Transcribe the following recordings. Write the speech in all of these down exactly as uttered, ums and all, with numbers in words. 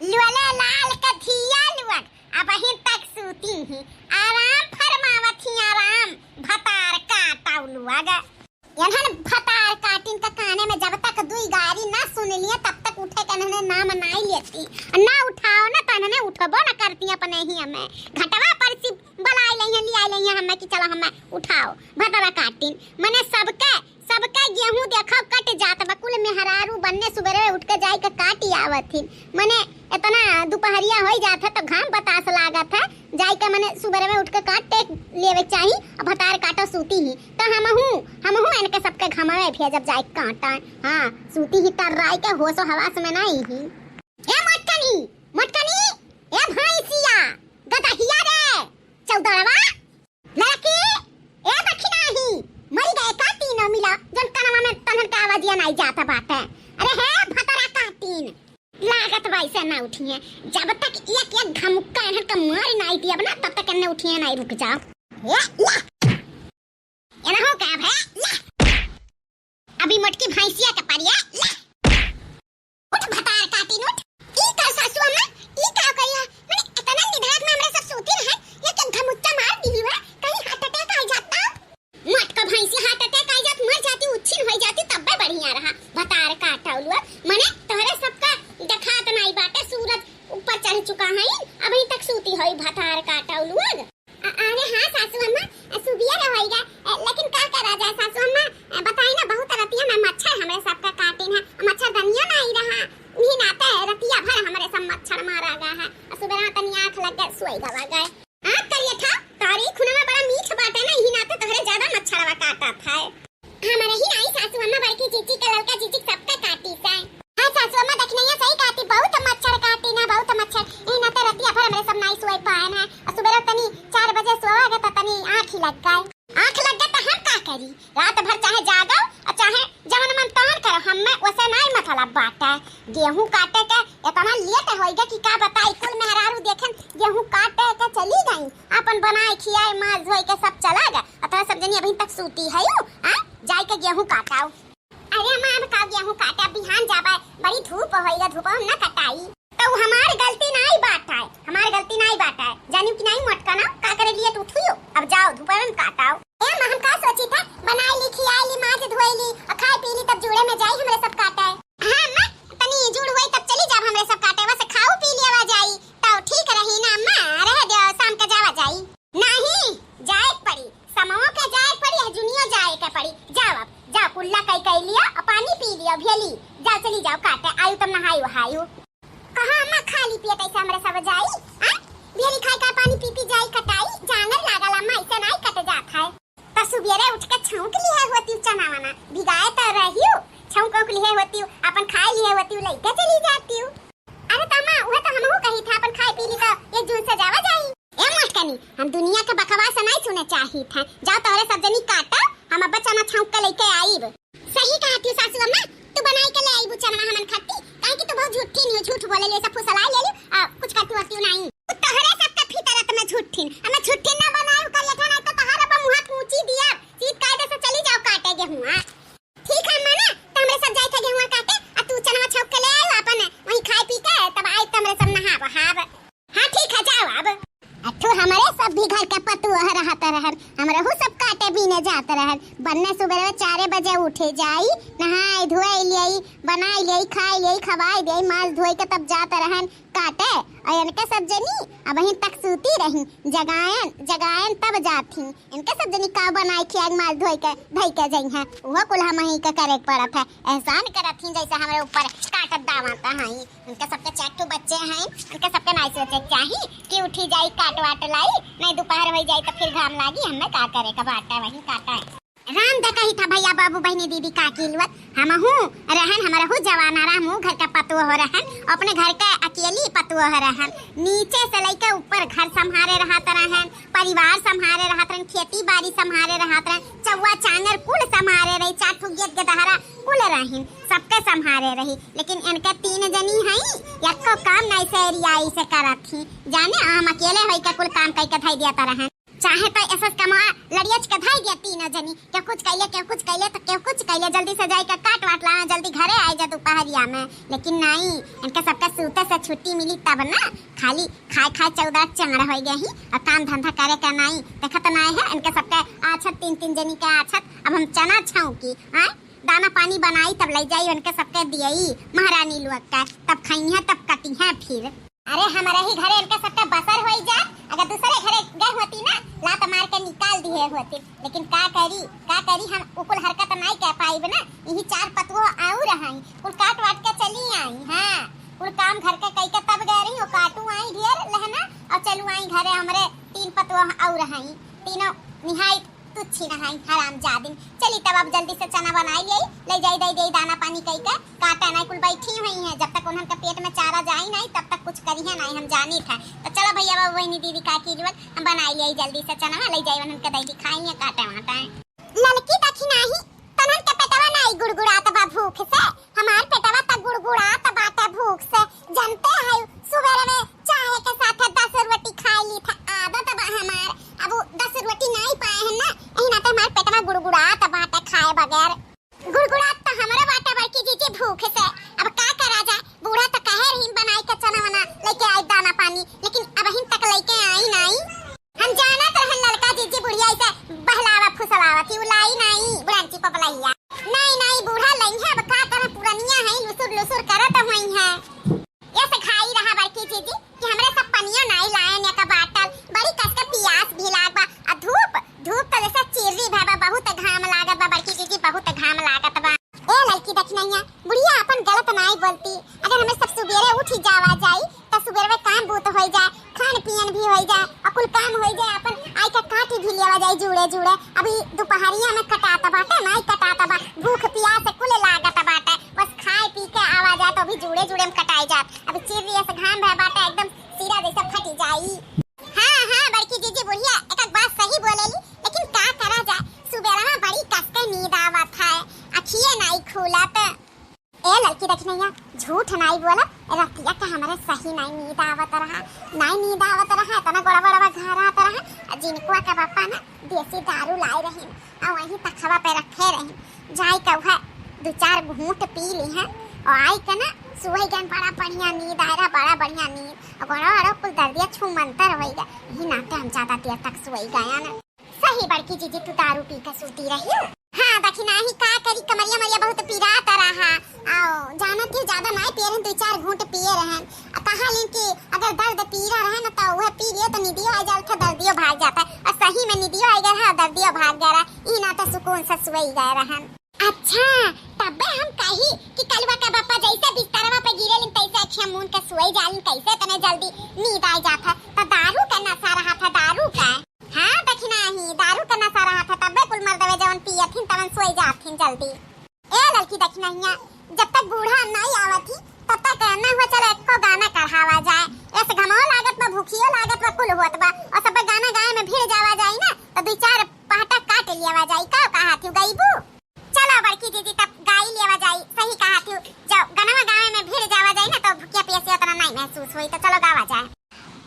लुअले लाल के धिया लुअग, अबहिन तक सूती ही, आराम फरमावत ही, आराम, भतार काटउ लुअग। एन्हन भतार काटिन के काने में जब तक दुई गारी ना सुन लिए, तब तक उठे के एन्हने नाम नाई लेती। ना उठाओ ना, त एन्हने उठबो ना करती अपने ही हमें। घटवा पर से बुलाए लइहें, लियाए लइहें हमें कि चला हमें उठाओ। भतार काटिन, मने सबके, सबके गेहूं देखो कट जात बा। कुल मेहरारू बन्ने सुबेरे उठ के जाई के काटी आवत ही। मने एतना दुपहरिया होई जात है तो घाम बतास लागत है, जाई के मने सुबेरे में उठ के काट टेक लेवे के चाही। अब भतार काटो सूती ही, तो हमहू, हमहू इनके सबके घमवे भेजब जाई के काटा। हाँ, सूती ही टर्राई के होशो हवास में नहीं ही। ए मोटकनी, मोटकनी, ए भैंसिया, गदहिया रे, चौदड़वा, लड़की, ए दखिनाही, मरि गए का तीनों मिला, जौन कनवा में तन्हन का आवाजिया नाई जात बाटे। अरे हे भतरा काटिन, लागत बा ऐसे ना उठिए, जब तक एक एक घमुक्का एन्हन का मार नाई दियब ना, तब तक एन्ने उठिए नाई, रुक जाओ। ए, या। एनहू का भे, या। अभी मोटकी भैंसिया के परिया, या। उठ भतार काटिन उठ। ई का सासू अम्मा, ई का करिया? मने इतना निधार में हमरे सब सूती रहे, ये के घमुच्चा मार दी हुआ, कहीं heart attack आ जाता। मोटका भैंसी heart attack आ जात, मर जाती, उच्छिन हो जाती, तब्बे बढ़िया रहा। भतार काटौलुआ, मने तोहरे सबका देखात नाई बाटे, सूरज ऊपर चढ़ चुका है, अभी तक सूती होई भतार काटौलुआ। अ-, अरे हाँ सासू अम्मा, अ, सुबिया रहोइगा, अ, लेकिन का करा जाए सासू अम्मा, अ, बताई ना, बहुत रतिया में मच्छर हमरे सबका काटिन है, मच्छरदनिया नाई रहा, इही नाते रतिया भर हमरे सब मच्छर मारा गा है, अ, सुबेरा तनी आँख लग गए, सोई गवा गए। आँख करिए था, तारी खुनवा बड़ा मीठ बाटे ना, इही नाते तोहरे ज्यादा मच्छरवा काटत है। हमरे ही नाई सासू अम्मा, बड़की जीजी के ललका जीजी सबका काटी से। हाँ सासू अम्मा, दखिनैया सही कहती, बहुत मच्छर काटी ना, बहुत मच्छर। ई ना ते रतिया भर हमरे सब नाई सोए पाए ना। और सुबेरे तनी चार बजे सोवा गए तो तनी आँख ही लग गए। आँख लग गए तो हम का करी? रात भर चाहे जागो और चाहे जवन मन तवन करो, हमें ओसे नाई मतलब बाटे। गेहूं काटे के इतना late होइगा कि का बताई, कुल मेहरारू देखेन गेहूं काटे के चली गई, अपन बनाए खियाए माज धोए के सब चला गए। अतः सब जनी अभी तक सूती है, आ? जाए के गेहूं काटाओ। अरे अम्मा, अब का गेहूं काटे, अब बिहान जाबे, बड़ी धूप होइगा, धूप में ना कटाई। तो हमार गलती नाई बाटे, हमार गलती नाई बाटे, जानियो कि नाई मोटका ना, का करे लिए तू उठियो, अब जाओ धूप में काटाओ। ए अम्मा, हम का सोची था, बनाई ली, खियाई ली, माज धोई ली, और खाए पी ली, तब जूड़े में जाई हमरे सब काटे। हाँ अम्मा, तनी जूड़ होई तब चली जाब हमरे सब काटे, वैसे खाऊ पी लिया जाई, तो ठीक रही ना अम्मा, रह दो, शाम के जावा जाई। नहीं, जाए के पड़ी, समो के जाए के पड़ी, हजुनियो जाए के पड़ी। जाओ अब, जाओ, कुल्ला कई कई लियो, और पानी पी लियो, भेली, जाओ, चली जाओ काटे, आयु तब नहायु वहायु। कहाँ अम्मा खाली पेट ऐसे हमरे सब जाई, आ? भेली खाए का पानी पी पी जाई कटाई, जांगर लागल अम्मा, ऐसे नाई कट जात है। तो सुबेरे उठ के छौंक लिहे होती चना वना, भिगाए तो रहियो, छौंक उंक लिहे होती, अपन खाए लिहे होती, लइके चली जाती। अरे तम्मा, उहे तो हमहू कही था, अपन खाए पी ली तो एक जून से जावा जाई। ए मोटकनी, हम दुनिया के बकवास नहीं सुने चाहित है। जाओ तोहरे सब जनी काटो, हम अब चना छौंक के लेके आईब। सही कहत हो सासू अम्मा, तू बनाई के ले आईबू चनवा हमन खाती, काहे कि तू बहुत झूठी नहीं हो, झूठ बोले ले, सब फुसला ले लू, आ, कुछ करती होती नहीं। तू तोहरे सब के फितरत में झूठिन, हमें झूठिन ना बनाए कर लेठा, नहीं तो तोहरा पर मुहा कूची दिया, सीध कायदे से चली जाओ काटे गेहूं। ठीक है अम्मा ना, तो हमरे सब जाए थे गेहुआ काटे, आ तू चनवा छौंक के ले आयो अपन, वहीं खाए पी के तब आए तो हमरे सब नहाब हाब। हाँ ठीक है, जाओ अब। अथु हमरे सब भी घर के पतुआ रहत रहन, हमरे हु सब काटे बीने जात रहन। बन्ने सुबेरे चारे बजे उठे जाई, नहाए धोए लियाई, बनाए लियाई, खाए लियाई, खवाए दियाई, माल धोए के तब जात रहन काटे। और इनके सब जनी अबहिन तक सूती रही, जगायन जगायन तब जात ही। इनके सब जनी का बनाए खियाए माल धोए के धई के जइहें, उहो कुल हमहीं के करे के पड़त है। एहसान करत ही जैसे हमरे ऊपर काटत दावत हई। इनके सबके चार ठो बच्चे हैं, इनके सबके नाई सोचे के चाही कि उठी जाई काट वाट लाई, नहीं दोपहर होई जाई तो फिर घाम लागी, हमें का करे के बाटे, वही काटा है। राम द कही था भैया बाबू बहनी दीदी काकी लुअत, हमहू रहन, हमरहू जवाना रहा, हमहू घर का पतोह हो रहन, अपने घर के अकेली पतोह हो रहन, नीचे से लइके ऊपर घर संभारे रहत रहन, परिवार संभारे रहत रहन, खेती बाड़ी संभारे रहत रहन, चौवा चांगर कुल संभारे रही, चार ठो गेद गदहरा कुल रहिन, सबके संभारे रही। लेकिन इनके तीन जनी हई, एको काम नहीं से रियाई से करत ही, जाने हम अकेले होई के कुल काम कई के धई दिया रहन। चा, आहे तो एसस कमवा लड़ियच के धइ दिया तीनों जनी, केहू कुछ कइले, केहू कुछ कइले, तो केहू कुछ कइले, जल्दी से जाइके काट वाट लावा, जल्दी घरे आइ जा दुपहरिया में। लेकिन नाहीं, इनके सबके सूते से छुट्टी मिली तब ना, खाली खाए खाए चौदह चार होइ गए ही और काम धंधा करे के नाहीं। देखत नाहीं है इनके सबके आछत, तीन तीन जनी के आछत। अब हम चना छौंकी, आय, दाना पानी बनाई, तब लइ जाई इनके सबके दियई महारानी लोग के, तब खइहें, तब कटिहें फिर। अरे, हमरे ही घरे इनके सबके बसर होइ जात, अगर दूसरे घरे गए होती ना, लात मार के निकाल दिहे होती। लेकिन का करी, का करी, हम उ कुल हरकत नाहीं कइ पाइब ना। इही चार पतोह आउर हईं, कुल काट वाट के चली आई। हाँ, कुल काम घर के कइ के तब गए रही, वो काटू आई ढेर लहना और चलू आई घरे। हमरे तीन पतोह आउर हईं, तीनों निहायत तुच्छी नहाई हरामजादिन। चली तब अब जल्दी से चना बनाइ लेई, लइ जाई दइ देई दाना पानी कइ के। काटे नाहीं, कुल बैठी हुई हैं, जब तक उन्हन के पेट में चारा जाई नाहीं तब तक कुछ करिहे नाहीं, हम जानित है। तो चलो भइया बाबू बहिनी दीदी काकी लोग, हम बनाइ लेई जल्दी से चना, लइ जाई उन्हन के दइ दी खाई है काटे वाटे। ललकी देखी नाहीं, तन्हन के पेटवा नाहीं गुड़गुड़ात बा भूख से, हमार पेटवा त गुड़गुड़ात बाटे भूख से। जनते है सुबेरे में चाय के साथे दस रोटी खाइ ली था, आदत बा हमार। अब उ दस रोटी नाहीं पाए हैं ना, एही नाते हमार पेटवा गुड़गुड़ात बाटे खाए बगैर। गुड़गुड़ात तो हमरो बाटे बड़की जीजी भूख से, अब का करा जाए। बूढ़ा तो कहे रही बनाई के चना वना लइके आई दाना पानी, लेकिन अबहिन तक लइके आई नाहीं। हम जानत रहन ललका जीजी बुढ़िया ऐसे बहलावा फुसलावा थी, उ लाई नाहीं बुढ़ांची पपलहिया। नाहीं, नाहीं, बूढ़ा लइहें, अब का करन, पुरनिया हैं, लुसुर लुसुर करत हुइहें। यस खाई रहा बड़की जीजी कि हमरे सब पनिया नाहीं लाएन एक बाटल, बड़ी कस के पियास भी लाग बा। आ धूप, धूप तो जैसे चिर्री भय बा, बहुत घाम लागत बा बड़की जीजी, बहुत घाम लागत बा। ए ललकी दखिनैया, बुढ़िया अपन गलत नाहीं बोलती। अगर हमें सब सुबेरे उठी जावा जाई, त सुबेरे में काम बूत होइ जाए, खान पियन भी होइ जाए, अउर कुल काम होइ जाए, अपन आइ के काटी भी लेवा जाए जुड़े जुड़े। अभी दुपहरिया में कटात बाटे, नाहीं कटात बा, भूख पियास से कुल लागत बाटे, बस खाए पी के आवा जाए तो अभी जुड़े जुड़े में कटाई जात। अभी चिर्री से घाम भय बाटे, एकदम सिरा जैसे फटी जाई। हाँ, हाँ, बड़की जीजी बुढ़िया एक एक बात सही बोलेली, लेकिन का करा जाए, सुबेरा में बड़ी कस के नींद आवत है, अखिए नाहीं खुलत। ए ललकी दखिनैया, झूठ नाहीं बोला, रतिया के हमरे सही नाहीं नींद आवत रहा, नाहीं नींद आवत रहा, इतना गोड़ा गोड़ा घहरात रहा। आ जिनकुआ के पापा ना देसी दारू लाए रहिन, आ वहीं तखवा पे रखे रहिन, जाए के उहे दू चार घूंट पी लिहन, और आइ के ना सोइ गएन, बड़ा बढ़िया नींद आए रहा, बड़ा बढ़िया नींद, और गोड़ा गोड़ा कुल दर्दिया छूमंतर होइ गए, यही नाते हम ज्यादा देर तक सोइ गएन। सही बड़की जीजी, तू दारू पी के सूती रही। हाँ, दखिनैया का करी, कमरिया मरिया बहुत पिरात रहा। आओ, जानत ही ज्यादा नाहीं पिए रहन, दू चार घूंट पिए रहन। आ कहा लेन कि अगर दर्द पीरा रहे न तो उहे पी लिए तो निदियो आ जात है, दर्दियो भाग जात है। और सही में निदियो आ गया रहा, दर्दियो भाग गया रहा। ई नाते सुकून से सोई गए रहन। अच्छा, तबे हम कही कि कलुआ के बापा जैसे बिस्तरवा पे गिरे लेन तैसे अखियां मूंद के सोई जालिन, कैसे इतने जल्दी नींद आ जात है। तो दारू का नशा रहा था, दारू का। हाँ, दखिनैया, दारू के नशा रहत है, तब्बे कुल मर्दवे जवन पियत हिन, तवन सोई जात हिन जल्दी। ए ललकी दखिनैया, जब तक बूढ़ा नाहीं आवत ही, तब तक ना हुआ, चलो एको गाना कढ़ावा जाए। ऐसे घमो लागत बा, भूखियो लागत बा, कुल होत बा, और सब गाना गाए में भिड़ जावा जाई ना, तो दू चार पहटा काट लियावा जाई। का कहा थी गईबू? चलो बड़की जीजी, तब गाई लेवा जाई। सही कहा थी, जब गनवा गावे में भिड़ जावा जाई ना, तो भुकिया पियासी उतना नाहीं महसूस होई। तो चलो गावा जाए।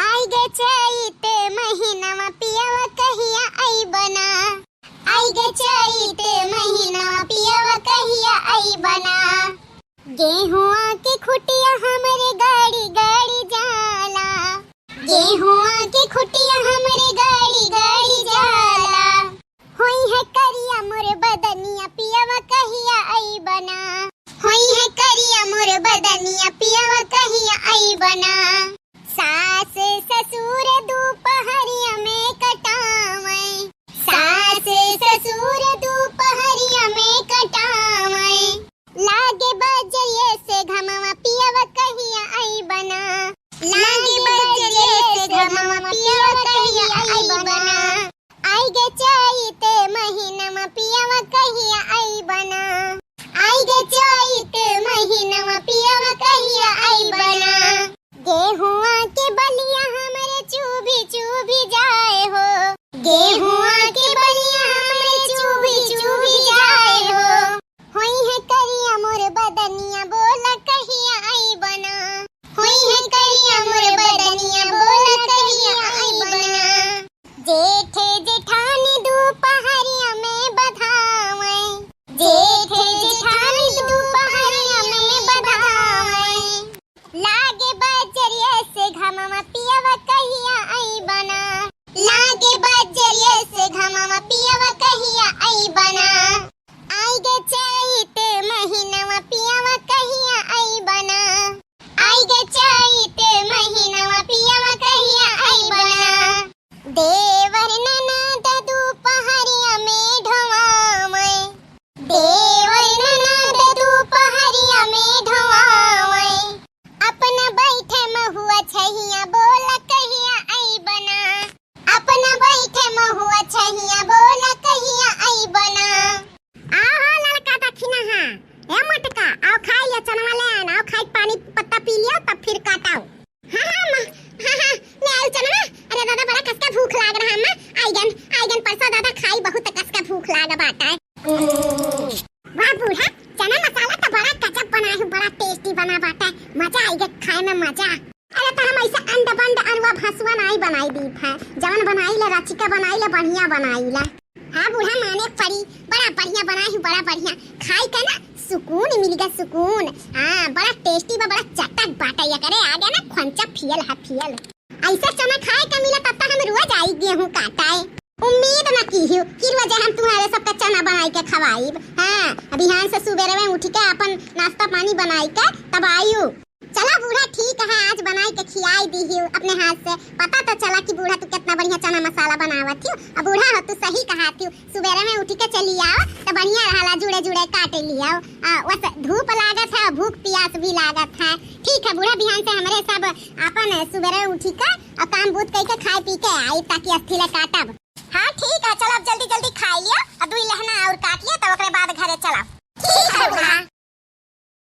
आइ गे चैत महीनवा पियवा कहिया अइबना, आइ गे चैत महीनवा पियवा कहिया अइबना। गेहुआ के खुटिया हमरे गड़ी गड़ी जाला, गेहुआ के खुटिया हमरे गड़ी गड़ी जाला। होई है करिया मोर बदनिया पियवा कहिया अइबना, होई है करिया मोर बदनिया पियवा कहिया अइबना। सास ससुर दुपहरिया में कटावै, सास ससुर दुपहरिया में कटावै। लागे बजरिये से घमवा पियवा कहिया अइबना, लागे बजरिये से घमवा पियवा कहिया अइबना। आइ गे चैत महीनवा पियवा कहिया अइबना, आइ गे चैत महीनवा पियवा कहिया अइबना। गेहुआ के बलिया हमरे चुभी चुभी जाए हो, गेहुआ के बलिया हमरे चुभी चुभी जाए हो। होई है करिया मोर बदनिया बोला कहिया अइबना, होई है करिया मोर बदनिया बोला कहिया अइबना। जेठ ना बाटे, मजा आई गे खाए में मजा। अरे त हम ऐसे अंड बंड अरुआ भसुआ नाई बनाई दीत है, जवन बनाई ला रचिका बनाई ला, बढ़िया बनाई ला। हाँ बूढ़ा, माने पड़ी, बड़ा बढ़िया बनाई हूँ, बड़ा बढ़िया। खाई के ना सुकून मिल गया, सुकून। हाँ, बड़ा tasty बा, बड़ा चटक बाटे, एकरे आगे ना खोंचा फेल है, फेल। ऐसे चना खाए के मिला तब तो हम रोज आई गेहूँ काटाए। उम्मीद न की हूँ कि रोज हम तुम्हारे सबके चना बनाई के खवाइब। हाँ, बिहान से सुबेरे में उठ के अपन नाश्ता पानी बनाई के तब आयु। चला बूढ़ा, ठीक है, आज बनाई के खियाई दी हूँ अपने हाथ से। पता तो चला कि बूढ़ा तू कितना बढ़िया चना मसाला बनावत हूँ। अब बूढ़ा हो, तू सही कहा थी, सुबेरे में उठ के चली आओ तो बढ़िया रहला, जुड़े जुड़े काट लियो। आ, वस धूप लागत है, भूख पियास भी लागत है। ठीक है बूढ़ा, बिहान से हमरे सब अपन सुबेरे उठी के और काम बूत कई के खाए पी के आई, ताकि अस्थि ले काटब। हाँ ठीक है, चलो अब जल्दी जल्दी खाई लियो और दुई लहना और काट लियो, तब ओकरे बाद घरे चलो। ठीक है बूढ़ा।